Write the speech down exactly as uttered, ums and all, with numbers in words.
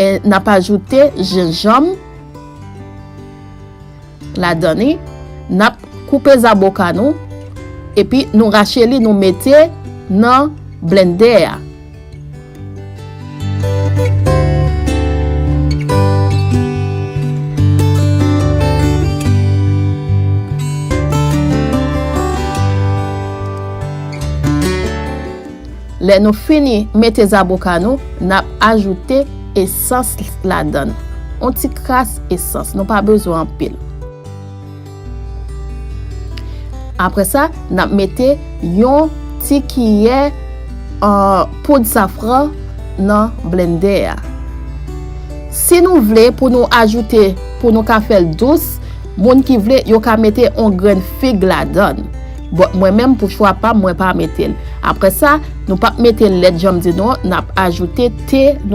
E n ap ajoute jenjanm ladan li. N ap koupe zaboka nou, epi nou rache li, nou mete nan blendè a. Lè nou fini mete zaboka nou, n ap ajoute esans ladan l. Yon ti kras esans, nou pa bezwen anpil. Apre sa, n ap mete yon ti kiyè, euh, poud safran nan blendè a. Si nou vle pou nou ajoute, pou nou ka fè l dous, moun ki vle, yo ka mete yon grenn fig ladan l. Bon, mwen menm, pou chwa pa m, mwen pa mete l. Apre sa, nou p ap mete lèt, jan m di nou an, n ap ajoute te nou